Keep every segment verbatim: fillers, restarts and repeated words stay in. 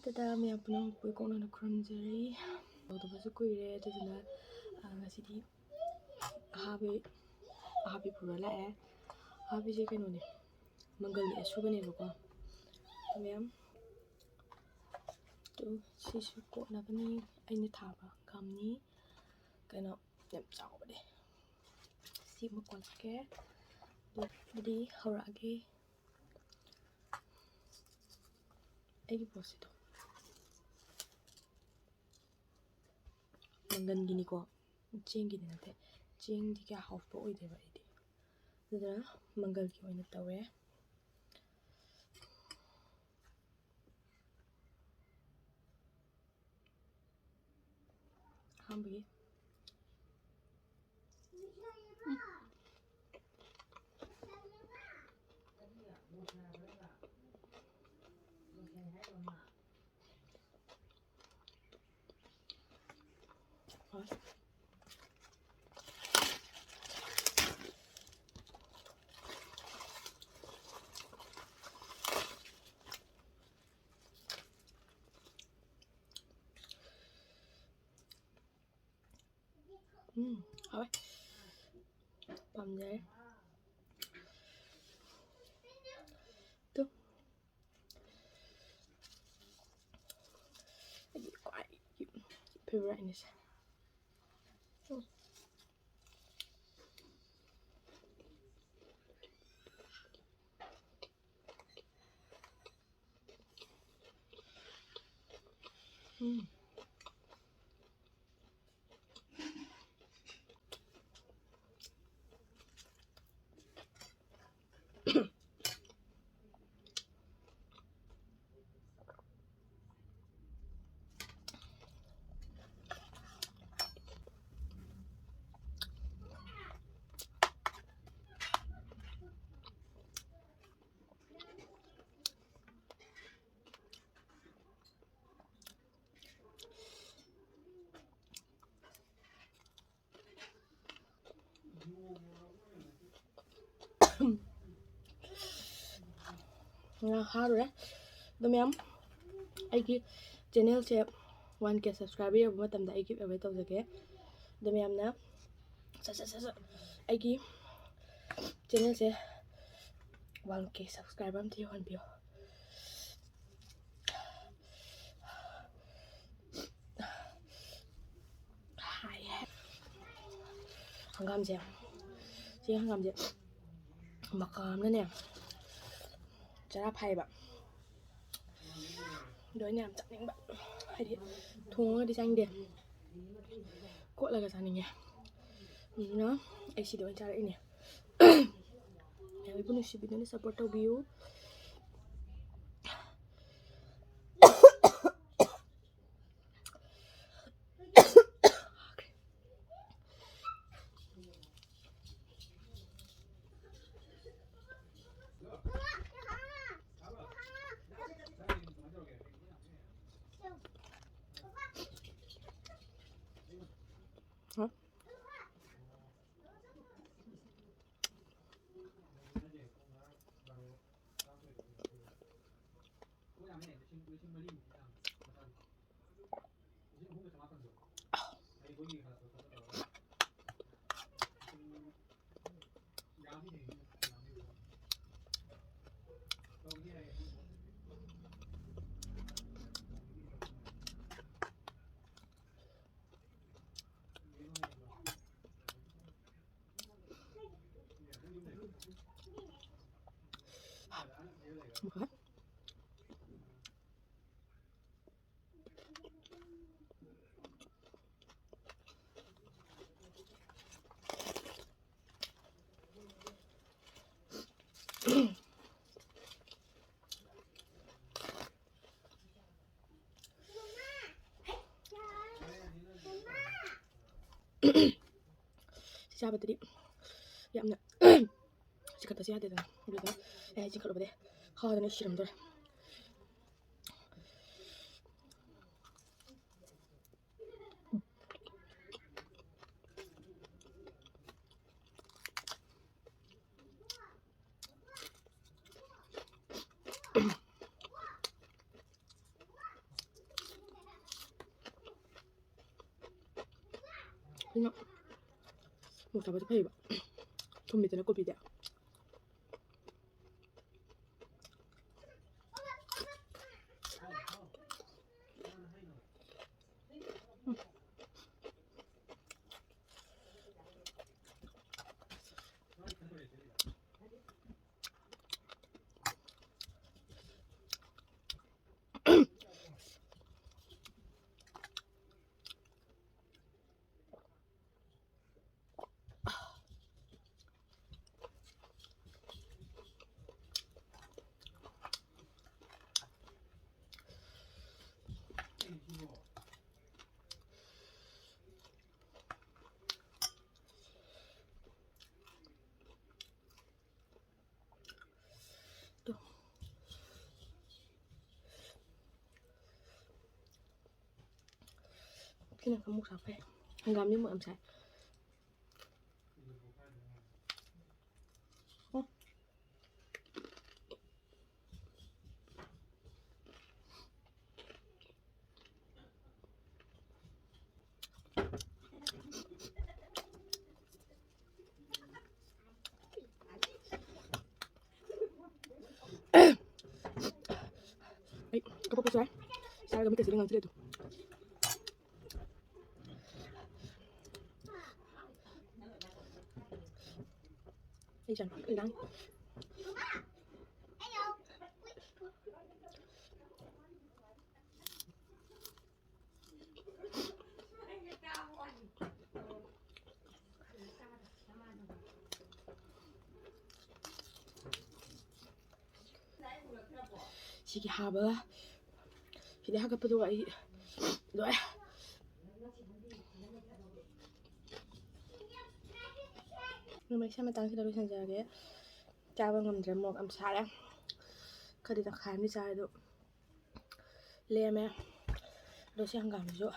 ꯇꯗꯥ! ꯃꯌꯥꯝ ꯄꯨꯝꯅꯃꯛꯄꯨ ꯏꯀꯣꯛꯅꯅ ꯈꯨꯔꯨꯝꯖꯔꯤ꯫ ꯇꯧꯗꯕꯁꯨ ꯀꯨꯏꯔꯦ, ꯑꯗꯨꯗꯨꯅ, ꯑ, ꯉꯁꯤꯗꯤ ꯑꯍꯥꯕꯤ, ꯑꯍꯥꯕꯤ ꯄꯨꯔ ꯂꯥꯛꯑꯦ꯫ ꯑꯍꯥꯕꯤꯁꯦ ꯀꯩꯅꯣꯅꯦ, ꯃꯪꯒꯜꯒꯤ ꯑꯁꯨꯕꯅꯦꯕꯀꯣ꯫ ꯃꯌꯥꯝ, ꯇꯨ, ꯁꯤꯁꯨ ꯀꯣꯠꯅꯕꯅꯤ, ꯑꯩꯅ ꯊꯥꯕ ꯒꯝꯅꯤ꯫ ꯀꯩꯅꯣ, ꯌꯥꯝ ꯆꯥꯎꯕꯅꯦ꯫ ꯁꯤ ꯑꯃ ꯀꯣꯠꯀꯦ꯫ ꯑꯗꯨꯗꯤ ꯍꯧꯔꯛꯑꯒꯦ꯫ ꯑꯩꯒꯤ ꯄꯣꯠꯁꯤꯗꯣ ꯃꯪꯒꯟꯒꯤꯅꯤꯀꯣ, ꯆꯦꯡꯒꯤꯗꯤ ꯅꯠꯇꯦ꯫ ꯆꯦꯡꯗꯤ ꯀꯌꯥ ꯍꯥꯎꯕ ꯑꯣꯏꯗꯦꯕ ꯑꯩꯗꯤ꯫ ꯑꯗꯨꯅ ꯃꯪꯒꯜꯒꯤ ꯑꯣꯏꯅ ꯇꯧꯔꯦ꯫ ꯑꯍꯥꯟꯕꯒꯤ꯫ ꯎꯝ, ꯍꯥꯎꯋꯦ꯫ ꯄꯥꯝꯖꯔꯦ꯫ ꯇꯨ꯫ ꯑꯩꯒꯤ ꯈ꯭ꯋꯥꯏ favouriteꯅꯦ ꯁꯦ꯫ ꯎꯝ꯫ ꯎꯝ꯫ ꯉꯥ ꯍꯥꯔꯨꯔꯦ꯫ ꯑꯗꯣ ꯃꯌꯥꯝ, ꯑꯩꯒꯤ ꯆꯦꯅꯦꯜꯁꯦ ꯋꯥꯟ ꯀꯦ ꯁꯕꯁꯀ꯭ꯔꯥꯏꯕꯔ ꯌꯧꯕ ꯃꯇꯝꯗ ꯑꯩ ꯒꯤꯐ ꯑꯦꯋꯦ ꯇꯧꯖꯒꯦ꯫ ꯑꯗꯣ ꯃꯌꯥꯝꯅ ꯁꯠ ꯁꯠ ꯁꯠ ꯁꯠ ꯑꯩꯒꯤ ꯆꯦꯅꯦꯜꯁꯦ ꯋꯥꯟ ꯀꯦ ꯁꯕꯁꯀ꯭ꯔꯥꯏꯕꯔ ꯑꯝꯇ ꯌꯧꯍꯟꯕꯤꯌꯣ꯫ ꯍꯪꯒꯥꯝꯁꯦ, ꯁꯤ ꯍꯪꯒꯥꯝꯁꯦ ꯃꯀꯥ ꯑꯃꯅꯅꯦ ꯆꯔꯥ ꯐꯥꯏꯌꯦꯕ꯫ ꯑꯗꯣ ꯑꯩꯅ ꯌꯥꯝ ꯆꯥꯅꯤꯡꯕ, ꯍꯥꯏꯗꯤ ꯊꯣꯡꯉꯒꯗꯤ ꯆꯥꯅꯤꯡꯗꯦ, ꯀꯣꯠꯂꯒ ꯆꯥꯅꯤꯡꯉꯦ꯫ ꯑꯗꯨꯅ ꯑꯩ ꯁꯤꯗ ꯑꯣꯏꯅ ꯆꯥꯔꯛꯏꯅꯦ꯫ ꯃꯌꯥꯝ ꯏꯄꯨ ꯅꯨꯡꯁꯤꯕꯤꯗꯨꯅ ꯁꯞꯄꯣꯔꯠ ꯇꯧꯕꯤꯌꯨ꯫ ꯁꯤ ꯆꯥꯕꯗꯗꯤ ꯌꯥꯝꯅ ꯆꯤꯛꯈꯠꯄꯁꯨ ꯌꯥꯗꯦꯗꯅ, ꯑꯗꯨꯒ ꯑꯩ ꯆꯤꯛꯈꯠꯂꯨꯕꯗꯩ ꯍꯥꯗꯅ ꯁꯤꯔꯝꯗꯣꯔꯦ꯫ ꯑꯗꯨꯅ ꯃꯣꯔꯣꯛ ꯆꯥꯕꯁꯦ ꯐꯩꯌꯦꯕ, ꯊꯨꯝꯃꯤꯗꯅ ꯀꯣꯕꯤꯗꯤ꯫ ꯇꯨ꯫ ꯁꯤꯅ ꯈꯔ ꯃꯨꯛ ꯁꯥ ꯐꯩ꯫ ꯍꯪꯒꯥꯝꯗꯤ ꯃꯨꯛ ꯌꯥꯝ ꯁꯥꯏ꯫ ꯑꯣ꯫ ꯑꯩ ꯀꯞꯄꯛꯄꯁꯨ ꯌꯥꯏ꯫ ꯆꯥꯔꯒ ꯃꯤꯠꯀꯁꯤꯗ ꯉꯥꯡꯁꯤꯜꯂꯦ ꯑꯗꯨ꯫ ꯑꯩ ꯆꯪꯉꯦ꯫ ꯑꯩ ꯂꯥꯡꯉꯦ꯫ ꯁꯤꯒꯤ ꯍꯥꯕ, ꯁꯤꯗꯤ ꯍꯥꯒꯠꯄꯗꯣ ꯑꯩ ꯂꯣꯏ꯫ ꯅꯨꯃꯤꯠꯁꯦ ꯃꯇꯥꯡꯁꯤꯗ ꯂꯣꯏꯁꯤꯟꯖꯔꯒꯦ꯫ ꯆꯥꯕ ꯉꯝꯗ꯭ꯔꯦ, ꯃꯣꯔꯣꯛ ꯌꯥꯝ ꯁꯥꯔꯦ꯫ ꯈꯔꯗꯤ ꯇꯪꯈꯥꯏ ꯑꯃꯗꯤ ꯆꯥꯔꯦ, ꯑꯗꯣ ꯂꯦꯝꯃꯦ꯫ ꯑꯗꯣ ꯁꯤ ꯍꯪꯒꯥꯝꯁꯤꯁꯨ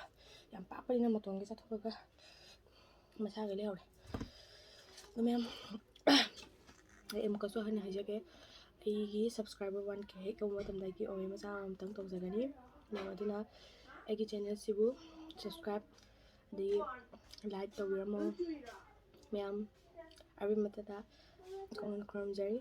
ꯌꯥꯝ ꯄꯥꯛꯄꯅꯤꯅ ꯃꯇꯣꯟꯒꯤ ꯆꯥꯊꯣꯛꯑꯒ ꯃꯁꯥꯒꯤ ꯂꯩꯍꯧꯔꯦ꯫ ꯑꯗꯣ ꯃꯌꯥꯝ, ꯑꯩ ꯑꯃꯨꯛꯀꯁꯨ ꯍꯟꯅ ꯍꯥꯏꯖꯒꯦ, ꯑꯩꯒꯤ subscriber one K ꯍꯦꯛ ꯌꯧꯕ ꯃꯇꯝꯗ ꯑꯩꯒꯤ ꯑꯣꯏ ꯃꯆꯥ ꯑꯃꯇꯪ ꯇꯧꯖꯒꯅꯤ꯫ ꯃꯌꯥꯝ ꯑꯗꯨꯅ ꯑꯩꯒꯤ channelꯁꯤꯕꯨ subscribe ꯑꯗꯒꯤ like ꯇꯧꯕꯤꯔꯝꯃꯣ ꯃꯌꯥꯝ꯫ ꯑꯔꯣꯏꯕ ꯃꯇꯝꯗ ꯀꯣꯡꯅ ꯈꯨꯔꯨꯝꯖꯔꯤ꯫